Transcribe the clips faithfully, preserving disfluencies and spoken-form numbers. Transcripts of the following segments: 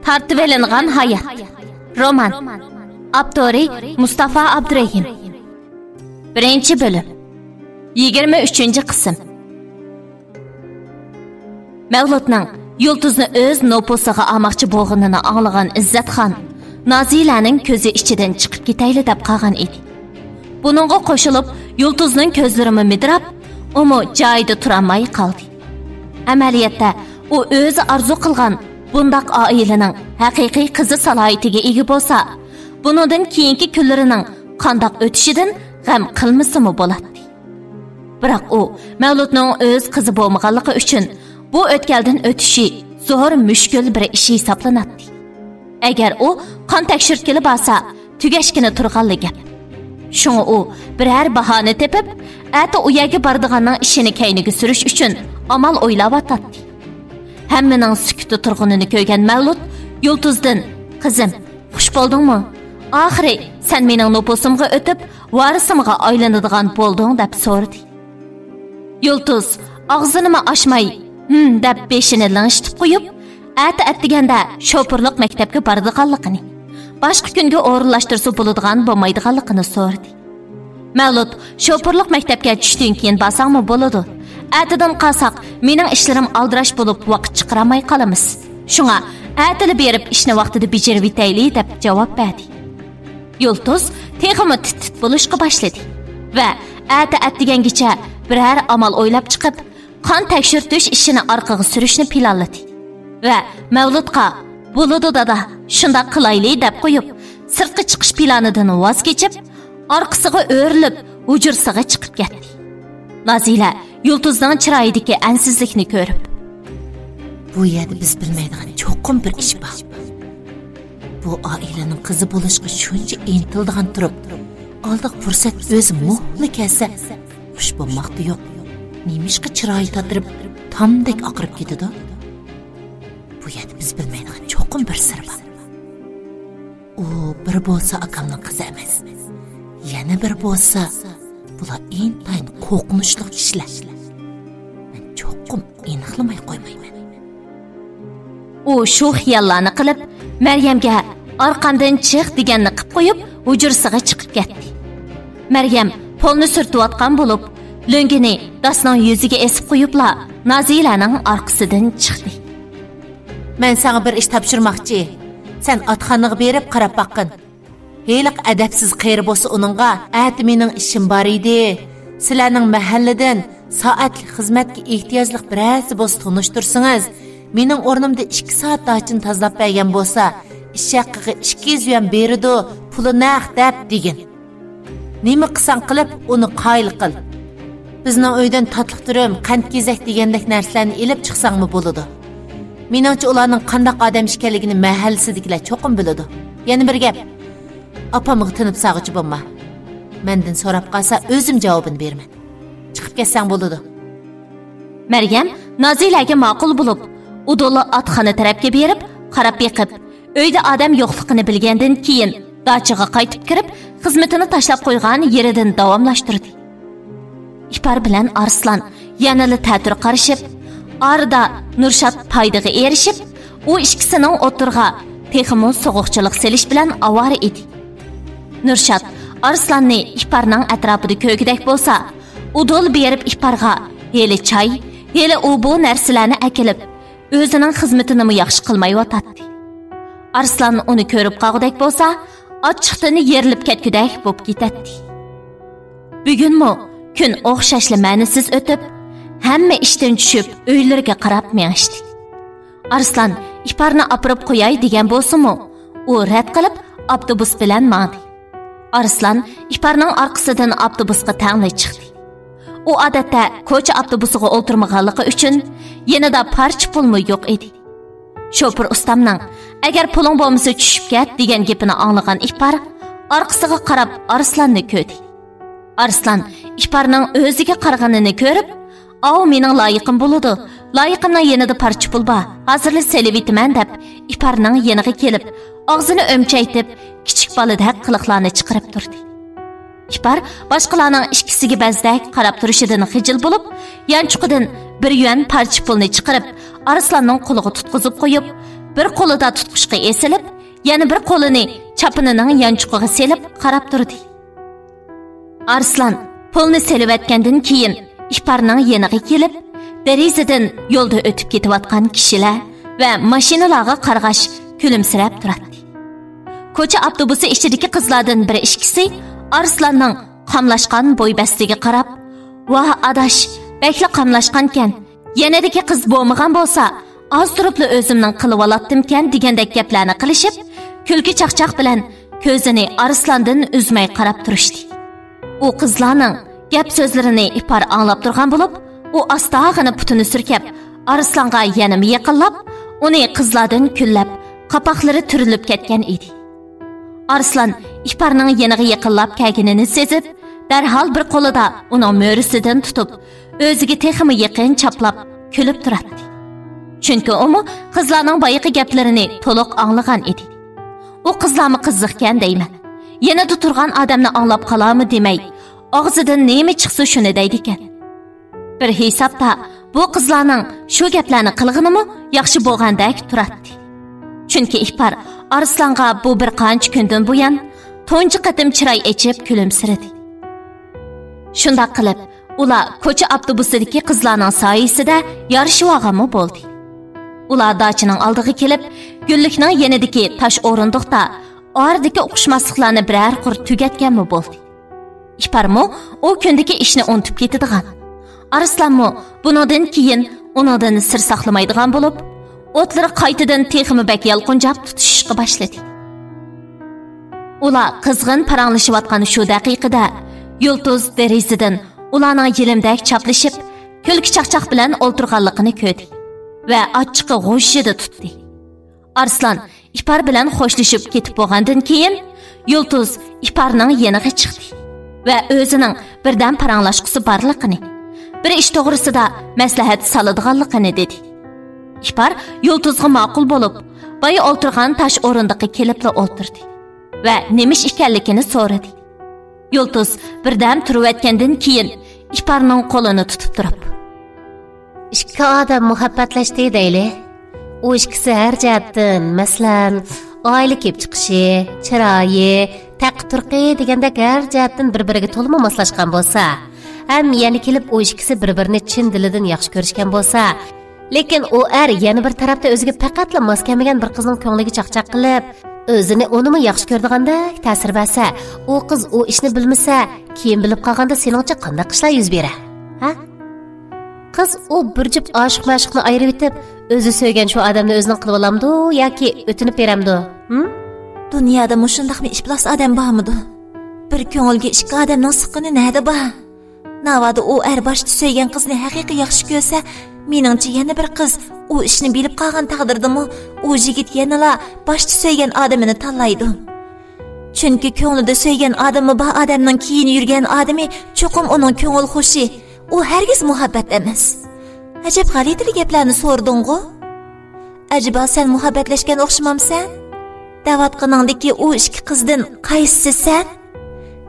تارتىۋېلىنغان ھايات. رومان. ئاپتورى مۇستافا ئابدۇرېھىم. بىرىنچى بۆلۈم. يىگىرمە ئۈچىنچى قىسىم. مەۋلۇتنىڭ يۇلتۇزنى ئۆز نوپۇسىغا ئالماقچى بولغىنىنى ئاڭلىغان ئىززەتخان نازىلەنىڭ كۆزى ئىچىدىن چىقىپ كېتەيلى دەپ قالغان ئىدى. بۇنىڭغا قوشۇلۇپ، يۇلتۇزنىڭ كۆزلىرىمۇ مىدىراپ، ئۇمۇ جايىدا تۇرالماي قالدى. ئەمەلىيەتتە، ئۇ ئۆزى ئارزۇ قىلغان بۇنداق ئائىلىنىڭ ھەقىقىي قىزى سالاھىيىتىگە ئىگە بولسا، بۇنىڭدىن كېيىنكى كۈنلىرىنىڭ قانداق ئۆتۈشىدىن غەم قىلمىسىمۇ بولاتتى. بىراق ئۇ مەۋلۇتنىڭ ئۆز قىزى بولمىغانلىقى ئۈچۈن بۇ ئۆتكەلدىن ئۆتۈشى زور مۈشكۈل بىر ئىش ھېسابلىناتتى. ئەگەر ئۇ قان تەكشۈرتكىلى بارسا، تۈگەشكىنى تۇرغانلا گەپ. شۇڭا ئۇ بىرەر باھانە تېپىپ، ئەتە ئۇ يەرگە بارىدىغاننىڭ ئىشىنى كەينىگە سۈرۈش ئۈچۈن ئامال ئويلاۋاتاتتى. ھەممىنىڭ سۈكۈتتە تۇرغىنىنى كۆرگەن مەۋلۇت يۇلتۇزدىن، «قىزىم، خۇش بولدۇڭمۇ؟ ئاخىرى سەن مېنىڭ نوپۇسۇمغا ئۆتۈپ، ۋارىسىمغا ئايلىنىدىغان بولدۇڭ» دەپ سورىدى. يۇلتۇز ئاغزىنىمۇ ئاچماي، «ھىم» دەپ بېشىنى لىڭشىتىپ قويۇپ، ئەتە ئەتىگەندە شوپۇرلۇق مەكتەپكە بارىدىغانلىقىنى، باشقا كۈنگە ئورۇنلاشتۇرسا بولىدىغان بولمايدىغانلىقىنى سورىدى. مەۋلۇت، «شوپۇرلۇق مەكتەپكە چۈشتىن كېيىن بارساڭمۇ بولىدۇ. ئەتىدىن قالساق، مېنىڭ ئىشلىرىم ئالدىراش بولۇپ، ۋاقىت چىقىرالماي قالىمىز. شۇڭا ئەتىلا بېرىپ ئىشنى ۋاقتىدا بېجىرىۋېتەيلى» دەپ جاۋاب بەردى. يۇلتۇز تېخىمۇ تىت-تىت بولۇشقا باشلىدى ۋە ئەتە ئەتىگەنگىچە بىرەر ئامال ئويلاپ چىقىپ، قان تەكشۈرتۈش ئىشىنى ئارقىغا سۈرۈشنى پىلانلىدى ۋە مەۋلۇتقا، «بولىدۇ دادا، شۇنداق قىلايلى» دەپ قويۇپ، سىرتقا چىقىش پىلانىدىن ۋاز كېچىپ، ئارقىسىغا ئۆرۈلۈپ، ھۇجرىسىغا چىقىپ كەتتى. نازىلە يۇلتۇزنىڭ چىرايىدىكى ئەنسىزلىكنى كۆرۈپ، «بۇ يەردە بىز بىلمەيدىغان چوقۇم بىر ئىش بار. بۇ ئائىلىنىڭ قىزى بولۇشقا شۇنچە ئىنتىلىدىغان تۇرۇپ، ئالدىغا پۇرسەت ئۆزى مولا كەلسە، خۇش بولماقتا يوق. نېمىشقا چىرايى تاتىرىپ، تامدەك ئاقىرىپ كېتىدۇ؟ بۇ يەردە بىز بىلمەيدىغان چوقۇم بىر سىر بار. ئۇ بىر بولسا ئاكامنىڭ قىزى ئەمەس، يەنە بىر بولسا، بۇلار ئىنتايىن قورقۇنچلۇق كىشىلەر. مەن چوقۇم ئېنىقلىماي قويمايمەن.» ئۇ شۇ خىياللارنى قىلىپ، مەريەمگە «ئارقامدىن چىق» دېگەننى قىپ قويۇپ، ھۇجرىسىغا چىقىپ كەتتى. مەريەم پولنى سۈرتۈۋاتقان بولۇپ، لۆڭگىنى داسنىڭ يۈزىگە ئېسىپ قويۇپلا، نازىلەنىڭ ئارقىسىدىن چىقتى. «مەن ساڭا بىر ئىش تاپشۇرماقچى. سەن ئاتخانىغا بېرىپ قاراپ باققىن. ھېلىقى ئەدەپسىز قېرى بولسا ئۇنىڭغا، ئەتە مېنىڭ ئىشىم بار ئىدى. سىلەرنىڭ مەھەللىدىن سائەتلىك خىزمەتكە ئېھتىياجلىق بىرەرسى بولسا تونۇشتۇرسىڭىز، مېنىڭ ئورنۇمدا ئىككى سائەت داچىنى تازىلاپ بەرگەن بولسا، ئىش ھەققىگە ئىككى يۈز يۈەن بېرىدۇ، پۇلى نەق» دەپ دېگىن. نېمە قىلساڭ قىلىپ، ئۇنى قايىل قىل. بىزنىڭ ئۆيدىن تاتلىق تۈرۈم، قەنت-كېزەك دېگەندەك نەرسىلەرنى ئېلىپ چىقساڭمۇ بولىدۇ. مېنىڭچە، ئۇلارنىڭ قانداق ئادەم ئىكەنلىكىنى مەھەللىسىدىكىلەر چوقۇم بىلىدۇ. يەنە بىر گەپ، ئاپامغا تىنىپ ساغىچە بولما. مەندىن سوراپ قالسا، ئۆزۈم جاۋابىنى بېرىمەن. چىقىپ كەتسەڭ بولىدۇ. مەريەم نازىلەگە ماقۇل بولۇپ، ئۇدۇللا ئاتخانا تەرەپكە بېرىپ قاراپ بېقىپ، ئۆيدە ئادەم يوقلۇقىنى بىلگەندىن كېيىن، داچىغا قايتىپ كىرىپ، خىزمىتىنى تاشلاپ قويغان يېرىدىن داۋاملاشتۇردى. ئىپار بىلەن ئارسلان يەنىلا تەتۈر قارىشىپ، ئارىدا نۇرشات پايدىغا ئېرىشىپ، ئۇ ئىككىسىنىڭ ئوتتۇرىغا تېخىمۇ سوغۇقچىلىق سېلىش بىلەن ئاۋارە ئىدى. نۇرشات ئارسلاننى ئىپارنىڭ ئەتراپىدا كۆرگۈدەك بولسا، ئۇدۇل بېرىپ ئىپارغا ھېلى چاي، ھېلى ئۇ بۇ نەرسىلەرنى ئەكېلىپ، ئۆزىنىڭ خىزمىتىنىمۇ ياخشى قىلمايۋاتاتتى. ئارسلان ئۇنى كۆرۈپ قالغۇدەك بولسا، ئاچچىقتىن يېرىلىپ كەتكۈدەك بولۇپ كېتەتتى. بۈگۈنمۇ كۈن ئوخشاشلا مەنىسىز ئۆتۈپ، ھەممە ئىشتىن چۈشۈپ، ئۆيلىرىگە قاراپ مېڭىشتى. ئارسلان ئىپارنى ئاپىرىپ قوياي دېگەن بولسىمۇ، ئۇ رەت قىلىپ، ئاپتوبۇس بىلەن ماڭدى. ئارسلان ئىپارنىڭ ئارقىسىدىن ئاپتوبۇسقا تەڭلا چىقتى. ئۇ ئادەتتە كوچا ئاپتوبۇسىغا ئولتۇرمىغانلىقى ئۈچۈن يېنىدا پارچە پۇلمۇ يوق ئىدى. شوپۇر ئۇستامنىڭ، «ئەگەر پۇلۇڭ بولمىسا، چۈشۈپ كەت» دېگەن گېپىنى ئاڭلىغان ئىپار ئارقىسىغا قاراپ ئارسلاننى كۆردى. ئارسلان ئىپارنىڭ ئۆزىگە قارىغىنىنى كۆرۈپ، «ئاۋۇ مېنىڭ لايىقىم بولىدۇ، لايىقىمنىڭ يېنىدا پارچە پۇل بار، ھازىرلا سېلىۋېتىمەن» دەپ، ئىپارنىڭ يېنىغا كېلىپ، ئاغزىنى ئۆمچەيتىپ، كىچىك بالىدەك قىلىقلارنى چىقىرىپ تۇردى. ئىپار باشقىلارنىڭ ئىككىسىگە بەزدەك قاراپ تۇرۇشىدىن خىجىل بولۇپ، يانچۇقىدىن بىر يۈەن پارچە پۇلنى چىقىرىپ، ئارسلاننىڭ قولىغا تۇتقۇزۇپ قويۇپ، بىر قولىدا تۇتقۇچقا ئېسىلىپ، يەنە بىر قولىنى چاپىنىنىڭ يانچۇقىغا سېلىپ قاراپ تۇردى. ئارسلان پۇلنى سېلىۋەتكەندىن كېيىن، ئىپارنىڭ يېنىغا كېلىپ، دېرىزىدىن يولدا ئۆتۈپ كېتىۋاتقان كىشىلەر ۋە ماشىنىلارغا قارىغاچ كۈلۈمسىرەپ تۇراتتى. كوچا ئاپتوبۇسى ئىچىدىكى قىزلاردىن بىر ئىككىسى ئارسلاننىڭ قاملاشقان بوي بەستىگە قاراپ، «ۋاھ ئاداش، بەكلا قاملاشقانكەن. يەنىدىكى قىز بولمىغان بولسا، ئاز تۇرۇپلا ئۆزۈمنىڭ قىلىۋالاتتىمكەن» دېگەندەك گەپلەرنى قىلىشىپ، كۈلكە چاقچاق بىلەن كۆزىنى ئارسلاندىن ئۈزمەي قاراپ تۇرۇشتى. ئۇ قىزلارنىڭ گەپ سۆزلىرىنى ئىپار ئاڭلاپ تۇرغان بولۇپ، ئۇ ئاستاغىنا پۇتىنى سۈركەپ، ئارسلانغا يەنىمۇ يېقىنلاپ، ئۇنى قىزلاردىن كۈنلەپ، قاپاقلىرى تۈرۈلۈپ كەتكەن ئىدى. ئارسلان ئىپارنىڭ يېنىغا يېقىنلاپ كەلگىنىنى سېزىپ، دەرھال بىر قولىدا ئۇنىڭ مۈرىسىدىن تۇتۇپ، ئۆزىگە تېخىمۇ يېقىن چاپلاپ كۈلۈپ تۇراتتى. چۈنكى ئۇمۇ قىزلارنىڭ بايىقى گەپلىرىنى تولۇق ئاڭلىغان ئىدى. ئۇ قىزلارمۇ قىزىقكەن دەيمەن. يېنىدا تۇرغان ئادەمنى ئاڭلاپ قالارمۇ دېمەي، ئاغزىدىن نېمە چىقسا شۇنى دەيدىكەن. بىر ھېسابتا بۇ قىزلارنىڭ شۇ گەپلەرنى قىلغىنىمۇ ياخشى بولغاندەك تۇراتتى. چۈنكى ئىپار ئارسلانغا بۇ بىر قانچە كۈندىن بۇيان تۇنجى قېتىم چىراي ئېچىپ كۈلۈمسىرىدى. شۇنداق قىلىپ، ئۇلار كوچا ئاپتوبۇسىدىكى قىزلارنىڭ سايىسىدە يارىشىۋالغانمۇ بولدى. ئۇلار داچىنىڭ ئالدىغا كېلىپ، گۈللۈكنىڭ يېنىدىكى تاش ئورۇندۇقتا ئارىدىكى ئۇقۇشماسلىقلارنى بىرەر قۇر تۈگەتكەنمۇ بولدى. ئىپارمۇ ئۇ كۈندىكى ئىشنى ئۇنتۇپ كېتىدىغان، ئارسلانمۇ بۇنىڭدىن كېيىن ئۇنىڭدىن سىر ساقلىمايدىغان بولۇپ، ئوتلىرى قايتىدىن تېخىمۇ بەك يالقۇنجاپ تۇتۇشۇشقا باشلىدى. ئۇلار قىزغىن پاراڭلىشىۋاتقان شۇ دەقىقىدە، يۇلتۇز دېرىزىدىن ئۇلارنىڭ يېلىمدەك چاپلىشىپ، كۈلكە چاقچاق بىلەن ئولتۇرغانلىقىنى كۆردى ۋە ئاچچىقى غۇژژىدە تۇتتى. ئارسلان ئىپار بىلەن خوشلىشىپ كېتىپ بولغاندىن كېيىن، يۇلتۇز ئىپارنىڭ يېنىغا چىقتى ۋە ئۆزىنىڭ بىردەم پاراڭلاشقۇسى بارلىقىنى، بىر ئىش توغرىسىدا مەسلىھەت سالىدىغانلىقىنى دېدى. ئىپار يۇلتۇزغا ماقۇل بولۇپ، بايا ئولتۇرغان تاش ئورۇندۇققا كېلىپلا ئولتۇردى ۋە نېمە ئىش ئىكەنلىكىنى سورىدى. يۇلتۇز بىردەم تۇرۇۋەتكەندىن كېيىن، ئىپارنىڭ قولىنى تۇتۇپ تۇرۇپ، «ئىككى ئادەم مۇھەببەتلەشتى دەيلى. ئۇ ئىككىسى ھەر جەھەتتىن، مەسىلەن، ئائىلە كېلىپ چىقىشى، چىرايى، تەقى-تۇرقى دېگەندەك ھەر جەھەتتىن بىر-بىرىگە تولىمۇ ماسلاشقان بولسا، ھەم يەنە كېلىپ ئۇ ئىككىسى بىر-بىرىنى چىن دىلىدىن ياخشى كۆرۈشكەن بولسا، لېكىن ئۇ ئەر يەنە بىر تەرەپتە ئۆزىگە پەقەتلا ماس كەلمىگەن بىر قىزنىڭ كۆڭلىگە چاقچاق قىلىپ، ئۆزىنى ئۇنىمۇ ياخشى كۆرىدىغاندەك تەسىر بەرسە، ئۇ قىز ئۇ ئىشنى بىلمىسە، كېيىن بىلىپ قالغاندا سېنىڭچە قانداق ئىشلار يۈز بېرە؟ ھە؟ قىز ئۇ بىر جۈپ ئاشىق-مەشۇقنى ئايرىۋېتىپ، ئۆزى سۆيگەن شۇ ئادەمنى ئۆزىنىڭ قىلىۋالامدۇ ياكى ئۆتۈنۈپ بېرەمدۇ؟ ھىم؟» دۇنيادا مۇشۇنداقمۇ ئىپلاس ئادەم بارمىدۇ؟ بىر كۆڭۈلگە ئىككى ئادەمنىڭ سىققىنى نەدە بار؟ ناۋادا ئۇ ئەر باشتا سۆيگەن قىزنى ھەقىقىي ياخشى كۆرسە، مېنىڭچە يەنە بىر قىز ئۇ ئىشنى بىلىپ قالغان تەقدىردىمۇ، ئۇ يىگىت يەنىلا باشتا سۆيگەن ئادىمىنى تاللايدۇ. چۈنكى كۆڭلىدە سۆيگەن ئادىمى بار ئادەمنىڭ كېيىن يۈرگەن ئادىمى چوقۇم ئۇنىڭ كۆڭۈل خۇشى. ئۇ ھەرگىز مۇھەببەت ئەمەس. ئەجەب غەلىتىلا گەپلەرنى سورىدىڭغۇ؟ ئەجەبا سەن مۇھەببەتلەشكەن ئوخشىمامسەن؟ دەۋاتقىنىڭدىكى ئۇ ئىككى قىزدىن قايسىسى سەن؟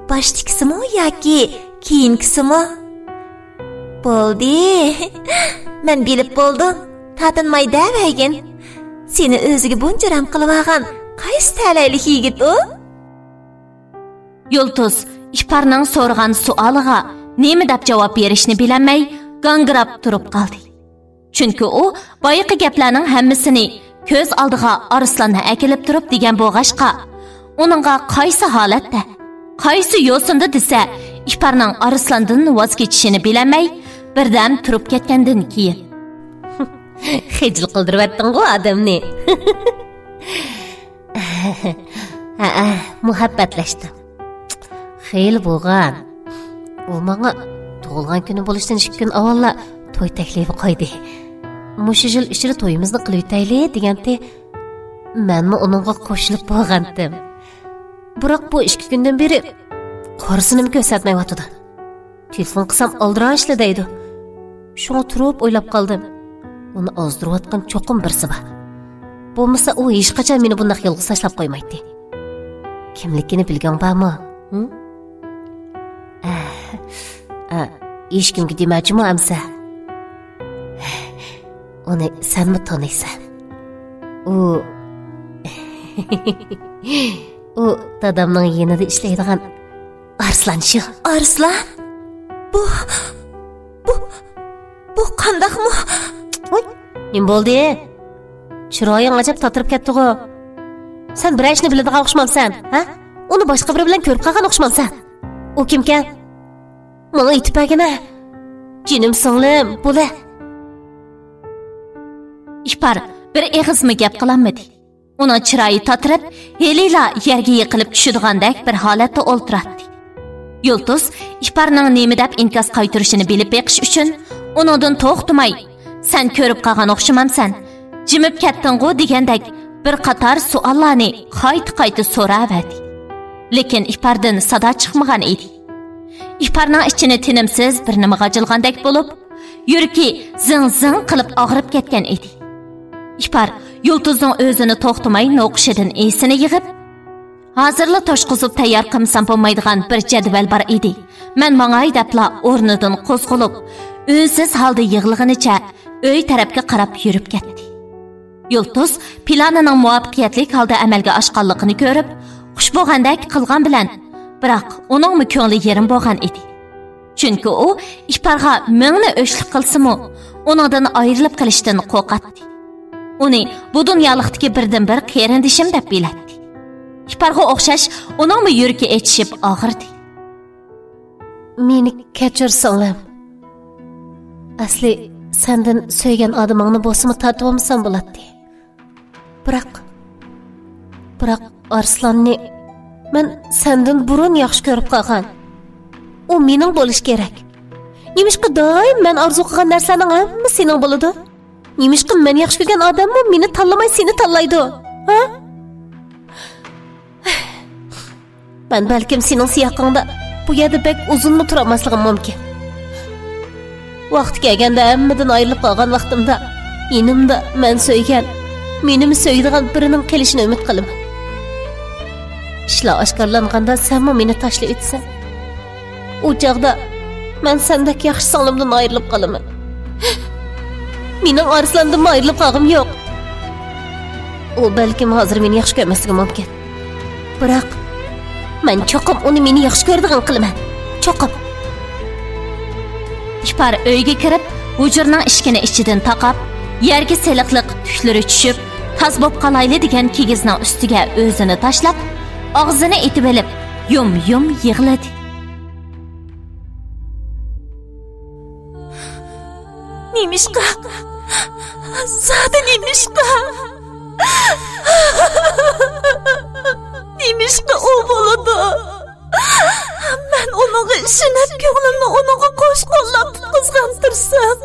باشتىكىسىمۇ ياكى كېيىنكىسىمۇ؟ بولدى. مەن بىلىپ بولدۇم. تارتىنماي دەۋەرگىن. سېنى ئۆزىگە بۇنچە رام قىلىۋالغان قايسى تەلەيلىك يىگىت ئۇ؟ يۇلتۇز ئىپارنىڭ سورىغان سوئالىغا نېمە دەپ جاۋاب بېرىشنى بىلەلمەي، گاڭگىراپ تۇرۇپ قالدى. چۈنكى ئۇ بايىقى گەپلەرنىڭ ھەممىسىنى كۆز ئالدىغا ئارسلاننى ئەكېلىپ تۇرۇپ دېگەن بولغاچقا، ئۇنىڭغا قايسى ھالەتتە، قايسى يوسۇندا دېسە، ئىپارنىڭ ئارسلاندىن ۋاز كېچىشىنى بىلەلمەي، بىردەم تۇرۇپ كەتكەندىن كېيىن، خىجىل قىلدۇرۇۋەتتىڭغۇ ئادەمنى. ھەئە، مۇھەببەتلەشتىم. خېلى بولغان. ئۇ ماڭا تۇغۇلغان كۈنى بولۇشتىن ئىككى كۈن ئاۋۋاللا توي تەكلىپى قويدى. مۇشۇ يىل ئىچىدە تويىمىزنى قىلىۋېتەيلى دېگەنتى. مەنمۇ ئۇنىڭغا قوشۇلۇپ بولغانتىم. بىراق بۇ ئىككى كۈندىن بېرى قارىسىنىمۇ كۆرسەتمەيۋاتىدۇ. تېلېفون قىلسام ئالدىراشلا دەيدۇ. شۇڭا تۇرۇپ ئويلاپ قالدىم. ئۇنى ئازدۇرۇۋاتقان چوقۇم بىرسى بار. بولمىسا ئۇ ھېچقاچان مېنى بۇنداق يالغۇز تاشلاپ قويمايتتى. كىملىكىنى بىلگۈڭ بارمۇ؟ ھىم؟ ئە، ئە، ھېچكىمگە دېمەچىمۇ ئەمسە. ئۇنى سەنمۇ تونۇيسەن. ئۇ، ئۇ دادامنىڭ يېنىدا ئىشلەيدىغان ئارسلان شۇ. ئارسلان؟ بۇ، بۇ، بۇ قانداقمۇ؟ ۋاي، نېمە بولدى؟ چىرايىڭ ئەجەب تاتىرىپ كەتتىغۇ. سەن بىرەر ئىشنى بىلىدىغان ئوخشىمامسەن، ھە؟ ئۇنى باشقا بىرى بىلەن كۆرۈپ قالغان ئوخشىمامسەن؟ ئۇ كىمكەن؟ ماڭا ئېيتىپ بەرگىنە. جېنىم سىڭلىم، بولە. ئىپار بىر ئېغىزمۇ گەپ قىلالمىدى. ئۇنىڭ چىرايى تاتىرىپ، ھېلىلا يەرگە يىقىلىپ چۈشىدىغاندەك بىر ھالەتتە ئولتۇراتتى. يۇلتۇز ئىپارنىڭ نېمە دەپ ئىنكاس قايتۇرۇشىنى بىلىپ بېقىش ئۈچۈن ئۇنىڭدىن توختىماي، «سەن كۆرۈپ قالغان ئوخشىمامسەن؟ جىمىپ كەتتىڭغۇ؟» دېگەندەك بىر قاتار سوئاللارنى قايتا-قايتا سوراۋەردى. لېكىن ئىپاردىن سادا چىقمىغان ئىدى. ئىپارنىڭ ئىچىنى تىنىمسىز بىر نېمە غاجىلىغاندەك بولۇپ، يۈرىكى زىڭ-زىڭ قىلىپ ئاغرىپ كەتكەن ئىدى. ئىپار يۇلتۇزنىڭ ئۆزىنى توختىماي نوقۇشىدىن ئېسىنى يىغىپ، «ھازىرلا توشقۇزۇپ تەييار قىلمىسام بولمايدىغان بىر جەدۋەل بار ئىدى. مەن ماڭاي» دەپلا ئورنىدىن قوزغىلىپ، ئۈنسىز ھالدا يىغلىغىنىچە ئۆي تەرەپكە قاراپ يۈرۈپ كەتتى. يۇلتۇز پىلانىنىڭ مۇۋەپپەقىيەتلىك ھالدا ئەمەلگە ئاشقانلىقىنى كۆرۈپ، خۇش بولغاندەك قىلغان بىلەن، بىراق ئۇنىڭمۇ كۆڭلى يېرىم بولغان ئىدى. چۈنكى ئۇ ئىپارغا مىڭنى ئۆچلۈك قىلسىمۇ، ئۇنىڭدىن ئايرىلىپ قېلىشتىن قورقاتتى. ئۇنى بۇ دۇنيالىقتىكى بىردىنبىر قېرىندىشىم دەپ بىلەتتى. ئىپارغا ئوخشاش ئۇنىڭمۇ يۈرىكى ئېچىشىپ ئاغرىدى. مېنى كەچۈر، سىڭلىم. ئەسلى سەندىن سۆيگەن ئادىمىڭنى بولسىمۇ تارتىۋالمىسام بولاتتى. بىراق، بىراق ئارسلاننى مەن سەندىن بۇرۇن ياخشى كۆرۈپ قالغان. ئۇ مېنىڭ بولۇشى كېرەك. نېمىشقا دائىم مەن ئارزۇ قىلغان نەرسىلەرنىڭ ھەممىسى سېنىڭ بولىدۇ؟ نېمىشقا مەن ياخشى كۆرگەن ئادەممۇ مېنى تاللىماي سېنى تاللايدۇ؟ ھە؟ مەن بەلكىم سېنىڭ سىياقىڭدا بۇ يەردە بەك ئۇزۇنمۇ تۇرالماسلىقىم مۇمكىن. ۋاقتى كەلگەندە ھەممىدىن ئايرىلىپ قالغان ۋاقتىمدا يېنىمدا مەن سۆيگەن، مېنىمۇ سۆيىدىغان بىرىنىڭ قېلىشىنى ئۈمىد قىلىمەن. ئىشلار ئاشكارىلانغاندا سەنمۇ مېنى تاشلىۋېتىسەن. ئۇ چاغدا مەن سەندەك ياخشى سىڭلىمدىن ئايرىلىپ قالىمەن. مېنىڭ ئارسلاندىنمۇ ئايرىلىپ قالغۇم يوق. ئۇ بەلكىم ھازىر مېنى ياخشى كۆرمەسلىكى مۇمكىن. بىراق، مەن چوقۇم ئۇنى مېنى ياخشى كۆرىدىغان قىلىمەن. چوقۇم. ئىپار ئۆيگە كىرىپ، ھۇجرىنىڭ ئىشىكىنى ئىچىدىن تاقاپ، يەرگە سېلىقلىق تۈكلىرى چۈشۈپ، تاز بوپ قالايلى دېگەن كىگىزنىڭ ئۈستىگە ئۆزىنى تاشلاپ، ئاغزىنى ئېتىۋېلىپ، يۇم-يۇم يىغلىدى. نېمىشقا؟ زادى نېمىشقا؟ نېمىشقا ئۇ بولىدۇ؟ مەن ئۇنىڭغا ئىشىنىپ، كۆڭلۈمنى ئۇنىڭغا قوش قوللاپ تۇتقۇزغان تۇرسام،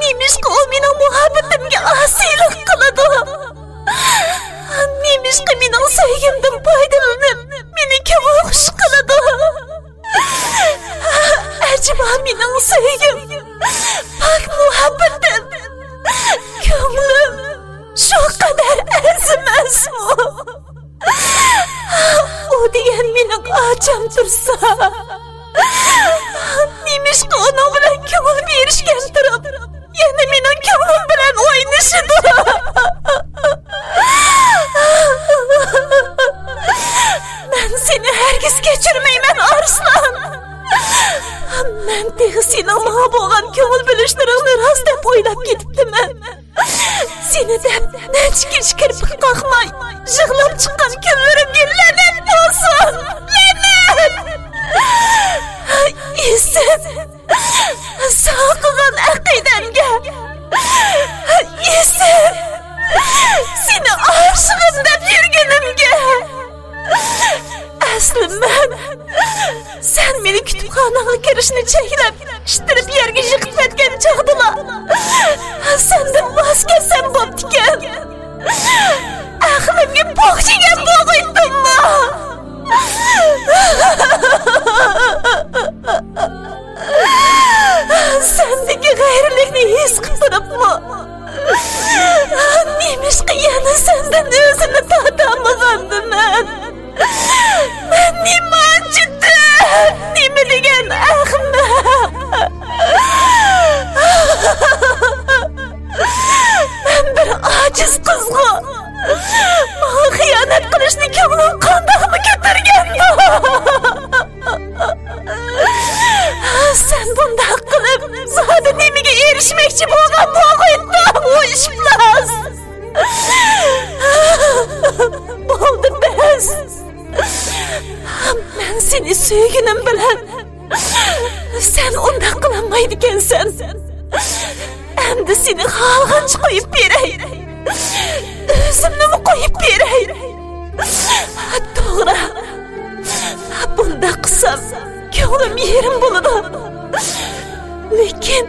نېمىشقا ئۇ مېنىڭ مۇھەببىتىمگە ئاسىيلىق قىلىدۇ؟ نېمىشقا مېنىڭ سۆيگۈمدىن پايدىلىنىپ، مېنى كۆڭۈل خۇش قىلىدۇ؟ ئەجەبا مېنىڭ سۆيگۈم، پاك مۇھەببىتىم، كۆڭلۈم شۇ قەدەر ئەرزىمەسمۇ؟ ئۇ دېگەن مېنىڭ ئاچام تۇرسا، نېمىشقا ئۇنىڭ بىلەن كۆڭۈل بېرىشكەن تۇرۇپ، يەنە مېنىڭ كۆڭلۈم بىلەن ئوينىشىدۇ؟ مەن سېنى ھەرگىز كەچۈرمەيمەن، ئارسلان. مەن تېخى سېنىڭ ماڭا بولغان كۆڭۈل بۆلۈشلىرىڭنى راست دەپ ئويلاپ كېتىپتىمەن. سېنى دەپ نەچچە كېچە كىرپىك قاقماي يىغلاپ چىققان كۈنلىرىمگە لەنەت بولسۇن! لەنەت! ئېسىت! ساڭا قىلغان ئەقىدەمگە! ئېسىت! سېنى ئاشىقىم دەپ يۈرگىنىمگە! ئەسلى مەن سەن مېنى كۇتۇپخاناڭغا كىرىشنى چەكلەپ، ئىتتىرىپ يەرگە يىقىپ كەتكەن چاغدىلا، سەندىن ۋاز كەچسەم بوپتىكەن. ئەقلىمگە پوق يېگەن بولغىيتتىممۇ؟ ئاجىز قىزغۇ. ماڭا خىيانەت قىلىشنى كۆڭلۈڭ قانداقمۇ كۆتۈرگەندۇ؟ سەن بۇنداق قىلىپ، زادى نېمىگە ئېرىشمەكچى بولغان بولغىيتتىڭ، ئۇ ئىپلاس؟ بولدى، بەس. مەن سېنى سۆيگىنىم بىلەن سەن ئۇنداق قىلالمايدىكەنسەن. ئەمدى سېنى خالىغانچە قويۇپ بېرەي. ئۆزۈمنىمۇ قويۇپ بېرەي. توغرا. بۇنداق قىلسام، كۆڭلۈم يېرىم بولىدۇ. لېكىن،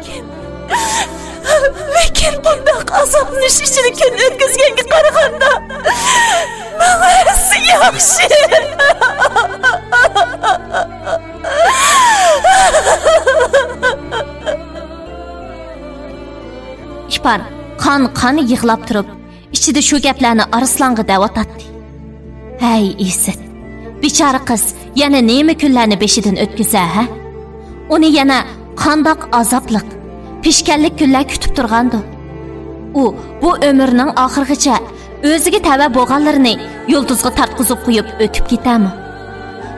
لېكىن بۇنداق ئازابلىنىش ئىچىدە كۈن ئۆتكۈزگەنگە قارىغاندا، ماڭا ھەممىسى ياخشى. ئىپار قان-قان يىغلاپ تۇرۇپ، ئىچىدە شۇ گەپلەرنى ئارسلانغا دەۋاتاتتى. ھەي، ئىسىت، بىچارە قىز يەنە نېمە كۈنلەرنى بېشىدىن ئۆتكۈزە، ھە؟ ئۇنى يەنە قانداق ئازابلىق، پېشكەللىك كۈنلەر كۈتۈپ تۇرغاندۇ؟ ئۇ بۇ ئۆمرىنىڭ ئاخىرىغىچە ئۆزىگە تەۋە بولغانلىرىنى يۇلتۇزغا تارتقۇزۇپ قويۇپ ئۆتۈپ كېتەمۇ؟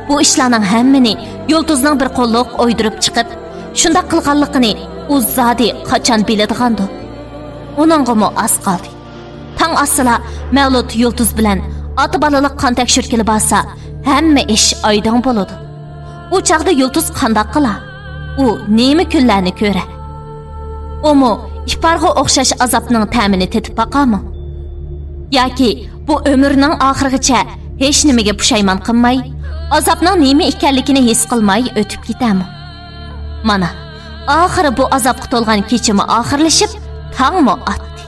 بۇ ئىشلارنىڭ ھەممىنى يۇلتۇزنىڭ بىر قوللۇق ئويدۇرۇپ چىقىپ، شۇنداق قىلغانلىقىنى ئۇ زادى قاچان بىلىدىغاندۇ؟ ئۇنىڭغىمۇ ئاز قالدى. تاڭ ئاتسىلا، مەۋلۇت يۇلتۇز بىلەن ئاتا بالىلىق قان تەكشۈرتكىلى بارسا، ھەممە ئىش ئايدىڭ بولىدۇ. ئۇ چاغدا يۇلتۇز قانداق قىلا؟ ئۇ نېمە كۈنلەرنى كۆرە؟ ئۇمۇ ئىپارغا ئوخشاش ئازابنىڭ تەمىنى تېتىپ باقامۇ؟ ياكى بۇ ئۆمرىنىڭ ئاخىرىغىچە ھېچ نېمىگە پۇشايمان قىلماي، ئازابنىڭ نېمە ئىكەنلىكىنى ھېس قىلماي ئۆتۈپ كېتەمۇ؟ مانا، ئاخىرى بۇ ئازابقا تولغان كېچىمۇ ئاخىرلىشىپ، تاڭمۇ ئاتتى.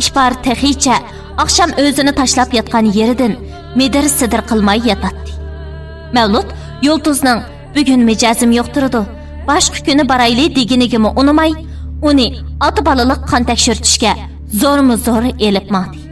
ئىپار تېخىچە ئاخشام ئۆزىنى تاشلاپ ياتقان يېرىدىن مىدىر-سىدىر قىلماي ياتاتتى. مەۋلۇت يۇلتۇزنىڭ «بۈگۈن مىجەزىم يوق تۇرىدۇ، باشقا كۈنى بارايلى» دېگىنىگىمۇ ئۇنىماي، ئۇنى ئاتا بالىلىق قان تەكشۈرتۈشكە زورمۇ زور ئېلىپ ماڭدى.